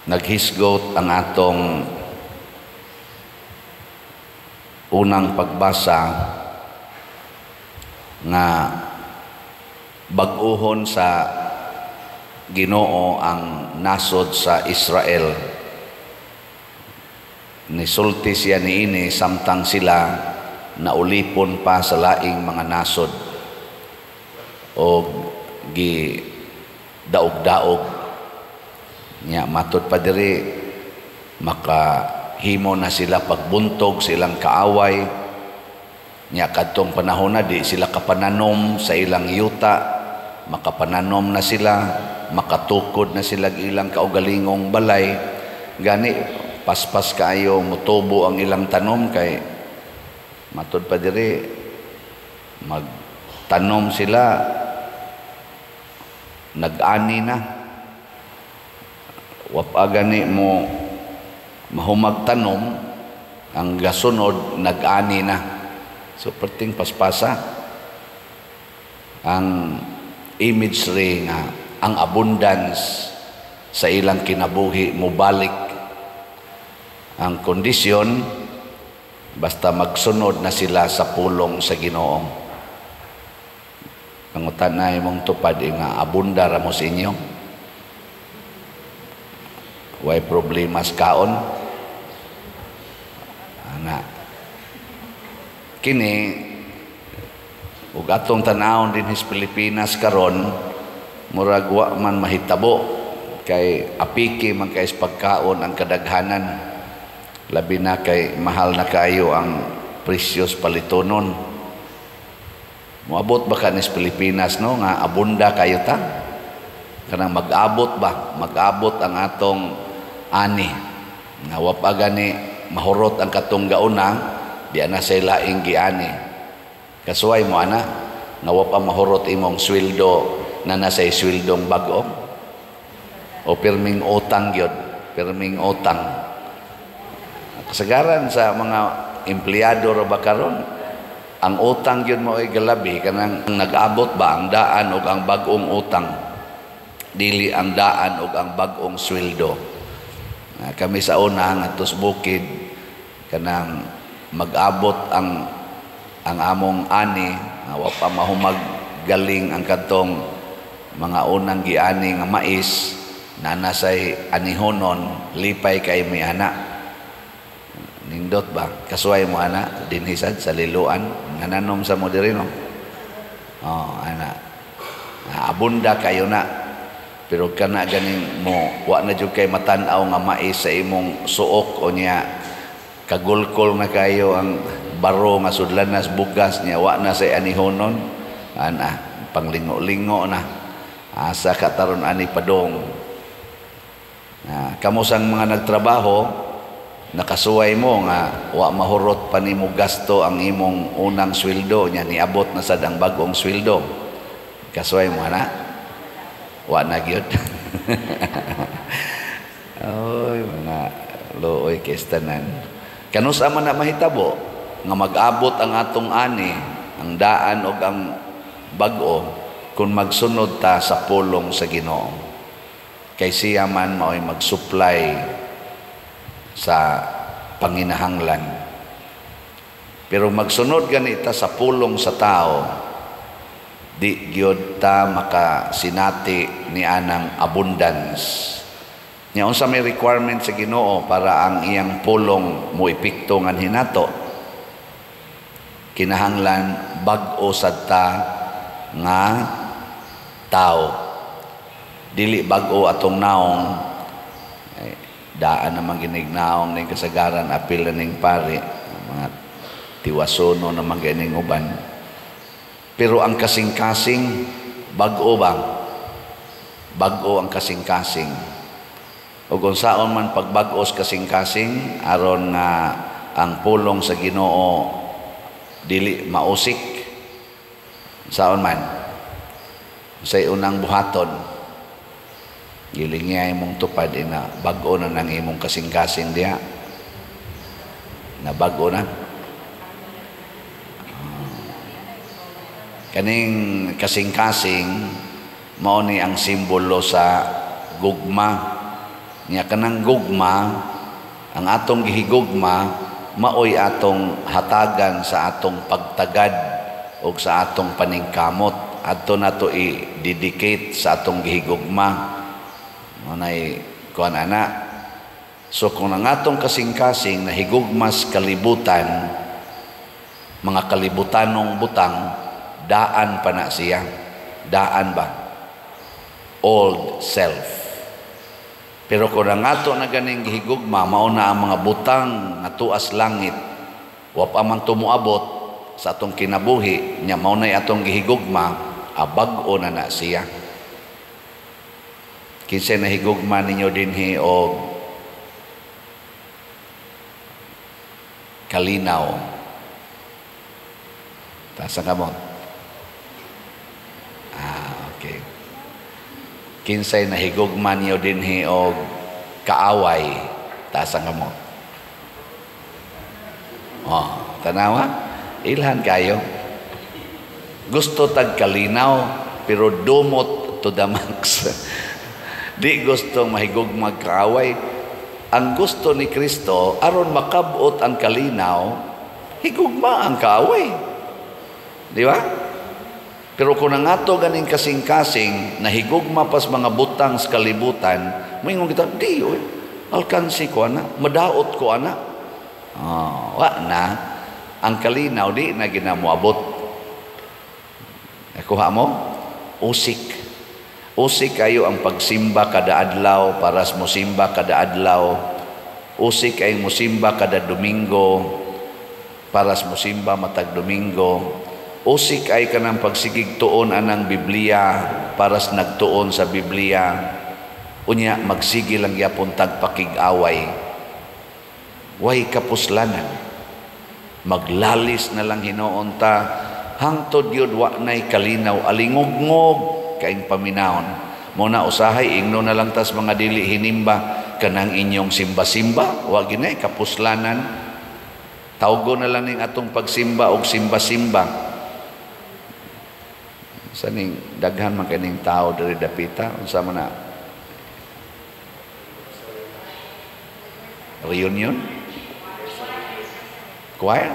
Naghisgot ang atong unang pagbasa nga bag-ohon sa Ginoo ang nasod sa Israel. Nisulti siya niini samtang sila naulipon pa sa laing mga nasod o gi daog-daog nya. Matud pa diri, makahimo na sila pagbuntog sa ilang kaaway nya. Kadtong panahon na di sila kapananom sa ilang yuta, makapananom na sila, makatukod na sila ilang kaugalingong balay. Gani paspas kaayo mutubo ang ilang tanom kay matud pa diri, magtanom sila, nag-ani na. Wa pa gani mo mahumag tanom, ang gasunod nag-ani na. So perting paspasa ang imagery nga ang abundance sa ilang kinabuhi mubalik. Ang kondisyon, basta magsunod na sila sa pulong sa Ginoo. Pangutan na imong tupad nga abunda ra mo sa inyo. Way problema sa kaon. Ana. Kini ug atong tan-awon dinhi sa Pilipinas karon, murag wa man mahitabo kay apiki man kay pagkaon ang kadaghanan, labi na kay mahal na kaayo ang presyos palitonon. Moabot ba kanis Pilipinas, no, nga abunda kayo ta? Kanang mag-abot ba? Mag-abot ang atong ani nga wa pa gani mahurot ang katong gauna, di na say laing giani. Kasuway mo ana nga wa pa mahurot imong sweldo na nasay sweldong bag-o? O pirming utang gyud, pirming utang? Kasagaran sa mga empleyado ra ba karon, ang utang gyud mo ay galabi. Kanang nag-abot ba ang daan ug ang bag-ong utang, dili ang daan ug ang bag-ong sweldo. Kami sa una ngadto sa bukid, kanang mag-abot ang among ani, wa pa mahumag galing ang kadtong mga unang giani nga mais na nasay anihonon, lipay kay mi ana. Nindot ba? Kasuway mo ana dinhi sad sa Liloan, nananom sa mo diri, no? Oh, ana. Abunda kayo na. Pero kana ganing mo wa na jud kay matan-aw nga mais sa imong suok o niya kagulkol na kayo ang baro nga sudlanas bugas niya, wa na say anihonon. Ana, panglingo-lingo na. Asa ka taron ani padong. Kamo sang mga nagtrabaho, nakasuway mo nga wa mahurot pa nimo gasto ang imong unang sweldo nya niabot na sad ang bag-ong sweldo? Kasuway mo ana? Wa na gyud. Oy, mga looy kestanan. Kanus-a man na mahitabo nga mag-abot ang atong ani, ang daan og ang bag-o, kung magsunod ta sa pulong sa Ginoo? Kay siya man mao'y mag-supply sa panginahanglan. Pero magsunod ganita sa pulong sa tao, di gyud ta makasinati ni anang abundance. Nya unsa may requirement sa Ginoo para ang iyang pulong mo epekto nganhi nato? Kinahanglan bag-o sad ta nga tao. Dili bag-o atong naong, eh, daan naman ginig naong ning kasagaran, apil na ning pari, mga tiwasono naman gining uban. Pero ang kasing-kasing, bag-o ba? Bag-o ang kasing-kasing. O kung saon man pagbag-os kasing-kasing aron nga ang pulong sa Ginoo dili mausik? Saon man? Sa unang buhaton, gilingi imong tupad ina bag-o na nang imong kasing-kasing diha. Na bag-o na. Kaning kasing-kasing mao ni ang simbolo sa gugma. Nya kanang gugma, ang atong gihigugma maoy atong hatagan sa atong pagtagad o sa atong paningkamot. Adto nato i-dedicate sa atong gihigugma. Manay kuan ana. So kung ang atong kasing-kasing nahigugmas kalibutan, mga kalibutanong butang, daan pa na siya. Daan ba? Old self. Pero kung ang ato na ganing gihigugma, mao na ang mga butang nga tuas langit, wa pa man tumuabot sa atong kinabuhi, nya mao na atong gihigugma, abag-o na na siya. Kinsay nahigugma ninyo dinhi og kalinaw? Taas ang kamot. Ah, okay. Kinsay nahigugma niyo dinhi og kaaway? Taas ang kamot. Oh, tanawa? Ilhan kayo. Gusto tag kalinaw, pero dumot to the max. Di gusto mahigugma kaaway. Ang gusto ni Kristo, aron makabot ang kalinaw, higugma ang kaaway. Di ba? Pero kung ang ato ganing kasing-kasing, nahigugma pas mga butang sa kalibutan, moingon kita, di, oy, alkansi ko ana, madaot ko ana. Oh, wa na, ang kalinaw di na ginamuabot. Nakuha mo? Usik. Usik kayo ang pagsimba kada adlaw, paras mosimba kada adlaw. Usik ay mosimba kada Domingo, paras mosimba matag Domingo. Usik ay kanang pagsigig tuon anang Biblia, paras nagtuon sa Biblia. Unya magsige lang gyapon tag pakig-away. Way kapuslanan. Maglalis na lang hinuon ta hangtod yun wa nay kalinaw, alingugngog kaing paminawon. Mo na usahay ingno na lang tas mga dili hinimba kanang inyong simba-simba, wa ginay kapuslanan. Tawgo na lang ning atong pagsimba og simba-simba. Sa ning daghan man kaning tao diri dapita, unsa man na reunion? Choir?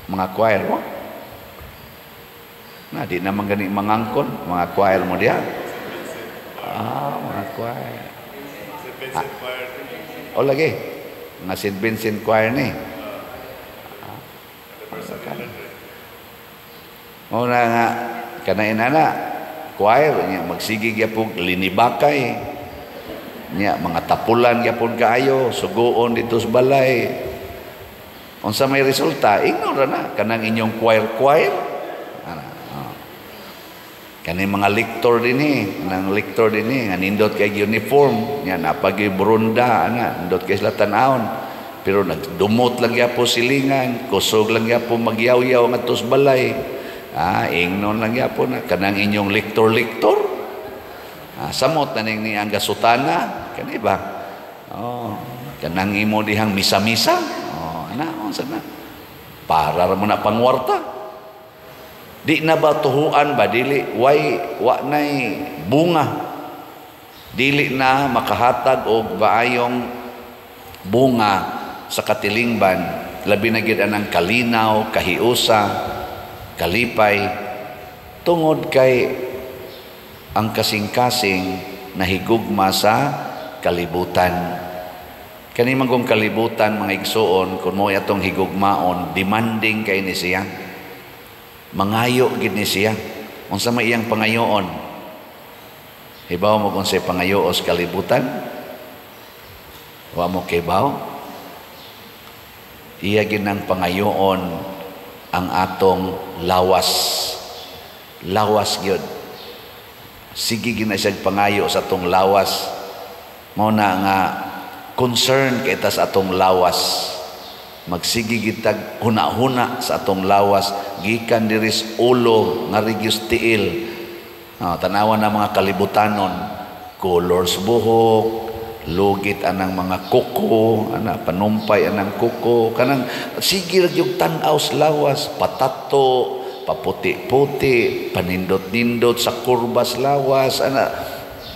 Mga choir mo? Na di naman gani mangangkon, mga choir mo diha. Ah, mga choir. St. Vincent Choir. O lagi, mga St. Vincent Choir ni. Mao na nga kanain ana choir nya magsige gyapon linibakay nya mga tapulan gyapon kaayo suguon dito sa balay. Unsa may resulta? Ingnon ra na kanang inyong choir ana. Oh. Kani mga lector dinhi, kanang lector dinhi nga nindot kay uniform nya napagi brunda ana, nindot kay sila tan-awon. Pero nagdumot lang gyapon silingan, kusog lang gyapon magyaw-yaw ngadto sa balay. Ah, ingnon lang gyapon na kanang inyong lektor-lektor. Ah, samot na ning ni ang gasutana, kani ba? Oh, kanang imo dihang misa-misa. Oh, ana unsa na? Para ra mo na pangwarta. Di na ba tuhuan ba dili way wa nay bunga. Dili na makahatag og maayong bunga sa katilingban, labi na gid anang kalinaw, kahiusa, kalipay, tungod kay ang kasing-kasing nahigugma sa kalibutan. Kani man kung kalibutan mga igsuon, kung mo atong higugmaon, demanding kay ni siya. Mangayo gid ni siya. Unsa may iyang pangayoon? Hibaw mo kung say pangayo sa kalibutan? Wa mo kibaw? Iya gid nang pangayoon ang atong lawas. Lawas gyud. Sige gid na siyang pangayo sa atong lawas. Mao na nga concern kay ta sa atong lawas. Magsige gid tag huna-huna sa atong lawas gikan diri sa ulo nga regyos tiil. Tanawan na mga kalibutanon, colors buhok, lugit anang mga kuko, ana panumpay anang kuko, kanang sige ra gyud tan-aw sa lawas, patato, paputi-puti, panindot-nindot sa kurbas lawas, ana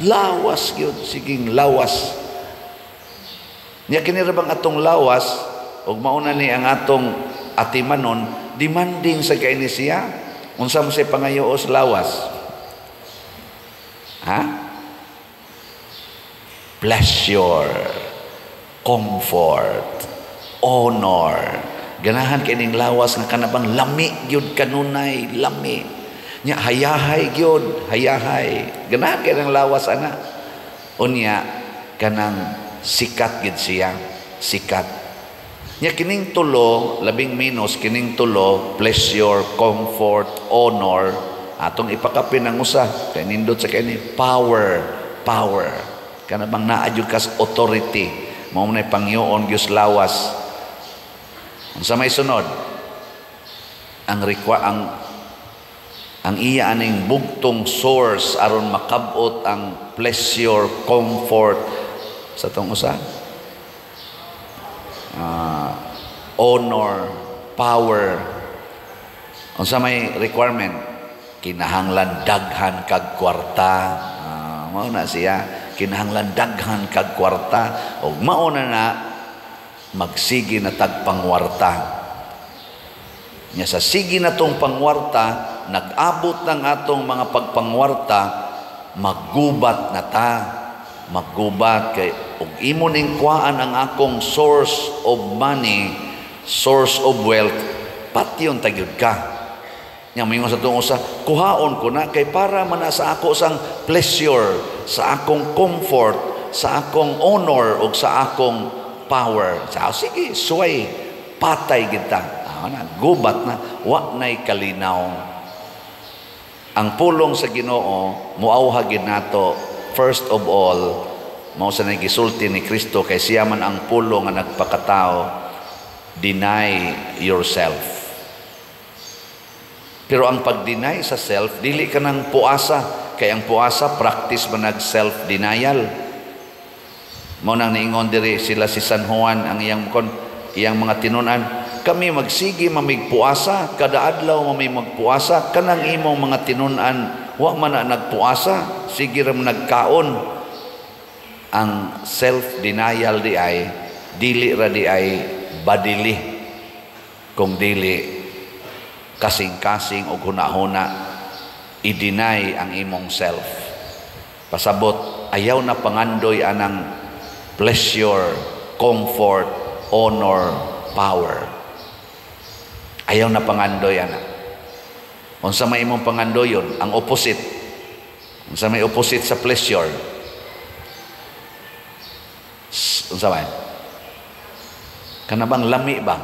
lawas gyud, siging lawas. Nya kini ra bang atong lawas ug mauna ni ang atong atimanon, demanding sa kay ni siya. Unsa man say pangayo sa lawas? Ha? Pleasure, comfort, honor. Ganahan kay ning lawas nga kanabang lami gyud kanunay, lami. Nya hayahay gyud, hayahay. Ganahan kay nang lawas ana. Unya kanang sikat gyud siya, sikat. Nya kining tulo, labing minus kining tulo, pleasure, comfort, honor, atong ipakapin ang usa kay nindot sa kini, power, power. Kana bang naa jud kas authority, mao man pangyoon gyud lawas. Unsa may sunod? Ang requa ang iya aning bugtong source aron makabot ang pleasure, comfort sa tong usa, honor, power. Unsa may requirement? Kinahanglan daghan kag kwarta. Mao na siya, kinahanglan daghan kag kwarta ug mao na na magsige na tag pangwarta. Nya sa sige na tong pangwarta, nag-abot ng atong mga pagpangwarta, maggubat na ta. Maggubat kay ug imo ning kuhaan ang akong source of money, source of wealth, patyon ta gyud ka. Nya moingon sa tong usa, kuhaon ko na kay para man na sa ako sang pleasure, sa akong comfort, sa akong honor ug sa akong power. Sa sige, suway, patay kita. Na, gubat na, wa na'y kalinaw. Ang pulong sa Ginoo muawhag gid nato, first of all, mao sa gisulti ni Kristo kay siya man ang pulong nga nagpakatao, deny yourself. Pero ang pag-deny sa self, dili ka ng puasa. Kay ang puasa, practice man nag self-denial. Mao nang niingon diri sila si San Juan, ang iyang kon iyang mga tinunan, kami magsige mamig puasa, kada adlaw mami magpuasa, kanang imong mga tinunan wa man na nagpuasa, sige ra man nagkaon. Ang self-denial di ay dili ra di ay badili, kung dili kasing-kasing og hunahuna, i-deny ang imong self. Pasabot, ayaw na pangandoy anang pleasure, comfort, honor, power. Ayaw na pangandoy ana. Unsa may imong pangandoyon? Ang opposite. Unsa may opposite sa pleasure? Unsa man? Kana bang lami ba?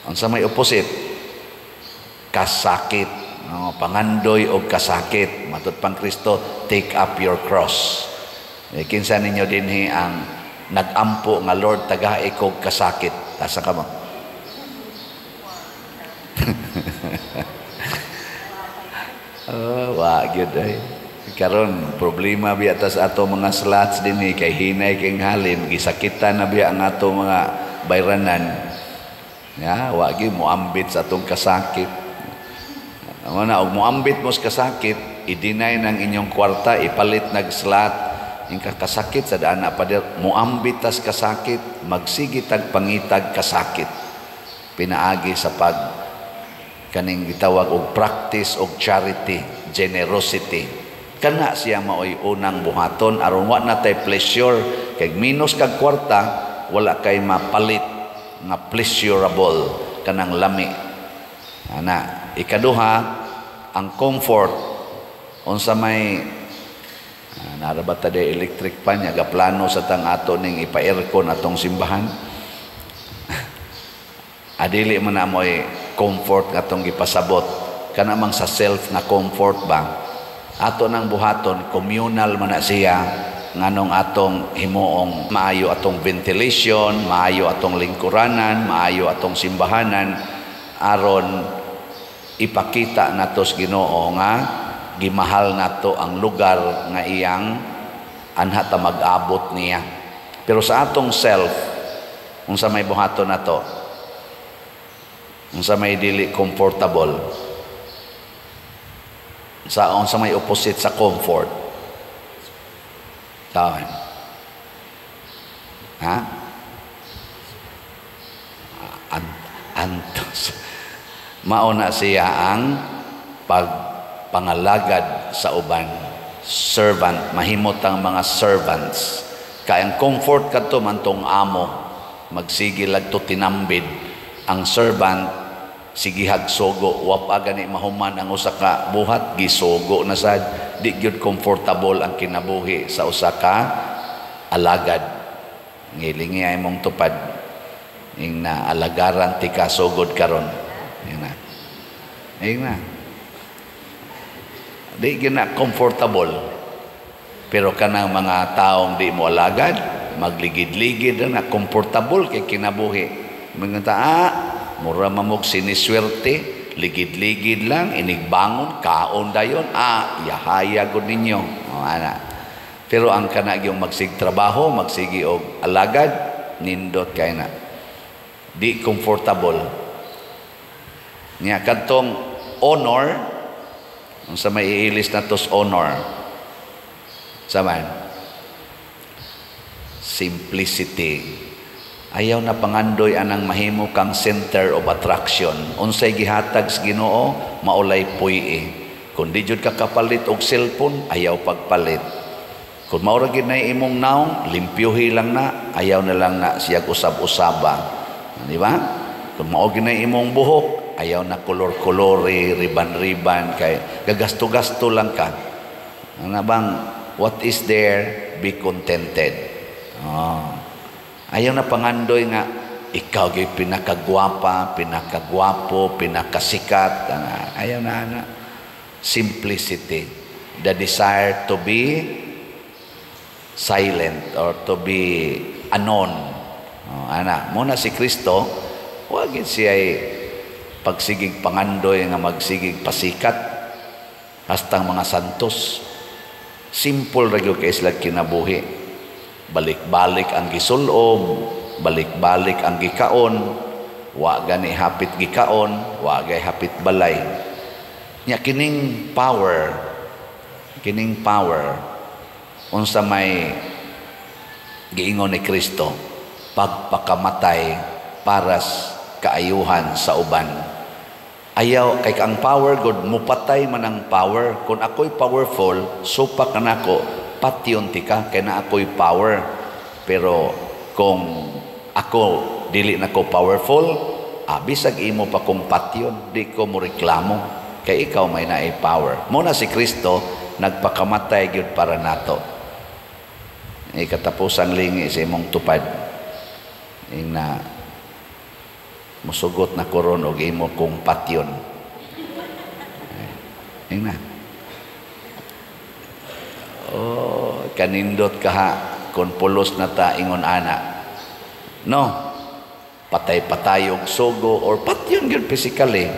Unsa may opposite? Kasakit. No, pangandoy og kasakit. Matud pang Kristo, take up your cross. Eh, kinsa ninyo dinhi ang nag-ampo nga, "Lord, tagai kog kasakit"? Tasa ka mo. Oh, wa gyud ay. Karon problema biya tas ato mga slots dinhi kay hinay kay halin, gisakitan na biya ang ato mga bayranan. Ya, wa gyud moambit sa atong kasakit. Amo na og moambit mo sa kasakit, i-deny ng inyong kwarta, ipalit nag slot ing kasakit sa daan na pader, moambit tas kasakit, magsige tag pangitag kasakit. Pinaagi sa pag kaning gitawag og practice og charity, generosity. Kana siya maoy unang buhaton aron wa na tay pleasure, kay minus kag kwarta, wala kay mapalit nga pleasurable, kanang lami. Ana, ikaduha, ang comfort. Unsa may nara ba ta electric pan nya gaplano sa tang ato ning ipa-aircon atong simbahan? Adili man na mo'y comfort nga atong gipasabot. Kana mang sa self nga comfort ba, ato nang buhaton, communal man na siya, nganong atong himuong maayo atong ventilation, maayo atong lingkuranan, maayo atong simbahanan, aron ipakita nato sa Ginoo nga gimahal nato ang lugar nga iyang anha ta mag-abot niya. Pero sa atong self, unsa may buhaton nato? Unsa may dili comfortable? Sa unsa may opposite sa comfort? Sa Ha? Antos. Mao na siya ang pagpangalagad sa uban. Servant, mahimot ang mga servants. Kay ang comfort kadto mantong amo, magsige lag to tinambid. Ang servant sigihag sugo, wa pa gani mahuman ang usa ka buhat, gisugo na sad. Di gyud comfortable ang kinabuhi sa usa ka alagad. Ngilingi ay mong tupad ing na alagaran ti ka sugod karon. Ing na. Ing na. Di gyud na comfortable. Pero kanang mga taong di mo alagad, magligid-ligid na, comfortable kay kinabuhi. Mga ta, mura mamog siniswerte, ligid-ligid lang, inigbangon, kaon dayon, yahaya gud ninyo. O, ana. Pero ang kana yung magsig trabaho, magsigi og alagad, nindot kay na. Di comfortable. Nya kadtong honor, unsa may iilis na tos honor? Saman? Simplicity. Ayaw na pangandoy anang mahimo kang center of attraction. Unsay gihatag sa Ginoo, maulay puy. Kung di jud ka kapalit og cellphone, ayaw pagpalit. Kung mao ra gid na imong naong, limpyuhi lang na, ayaw na lang na siya usab-usaba. Di ba? Kung mao gid na imong buhok, ayaw na kolor-kolori, riban-riban, kay gagasto-gasto lang ka. Ano bang, what is there, be contented. Oh. Ayaw na pangandoy nga, ikaw gyud pinakagwapa, pinakagwapo, pinakasikat. Ayaw na, ana. Simplicity. The desire to be silent or to be anon. Oh, ana, muna si Kristo, wa gid siya pagsigig pangandoy nga magsigig pasikat hastang mga santos. Simple ra gyud kay sila kinabuhi. Balik-balik ang gisulob, balik-balik ang gikaon, wa gani hapit gikaon, wa gay hapit balay. Nya kining power unsa may giingon ni Kristo, pagpakamatay para kaayuhan sa uban. Ayaw kay ang power god mupatay man ang power. Kung ako'y powerful, supak ka nako, patyon ti ka kay na ako'y power. Pero kung ako dili na ko powerful, bisag imo pa kong patyon, di ko mo reklamo kay ikaw may naay power. Mo na si Kristo nagpakamatay gyud para nato. Ikatapusang lingi sa imong tupad ing na musugot na koron og imo kong patyon. Ing na. Oh, kanindot ka ha kung pulos na ta ingon ana. No. Patay-patay og sugo or patyon gyud physically.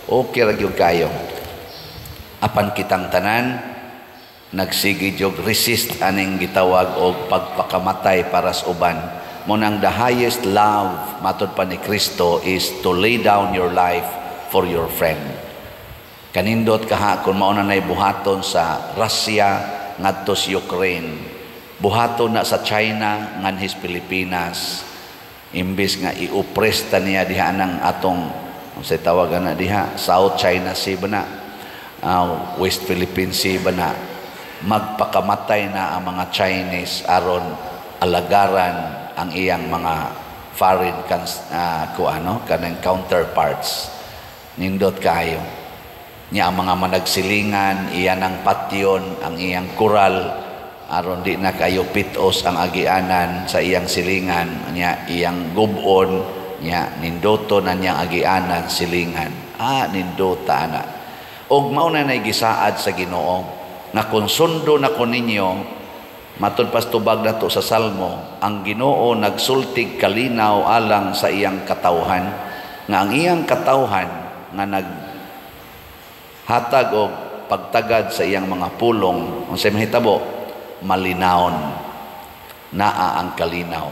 Okay ra gyud kayo. Apan kitang tanan nagsige jog resist aning gitawag og pagpakamatay para sa uban. Mo nang the highest love matod pa ni Kristo is to lay down your life for your friend. Kanindot kaha kung mao na nay buhaton sa Russia ngadto sa Ukraine. Buhaton na sa China nganhis Pilipinas. Imbis nga i-oppress ta niya diha nang atong unsay tawag na diha, South China Sea ba na, West Philippine Sea ba na, magpakamatay na ang mga Chinese aron alagaran ang iyang mga foreign ano kanang counterparts. Nindot kaayo niya ang mga managsilingan, iyan ang patyon ang iyang kural aron di na kayo pitos ang agianan sa iyang silingan niya, iyang gubon niya, nindoto na niyang agianan silingan. Nindota ana. Og mao na nay gisaad sa Ginoo nga kung sundo na ko ninyo, matud pas tubag nato sa Salmo, ang Ginoo nagsultig kalinaw alang sa iyang katawhan, nga ang iyang katawhan nga nag hatag og pagtagad sa iyang mga pulong, unsay mahitabo? Malinawon. Naa ang kalinaw.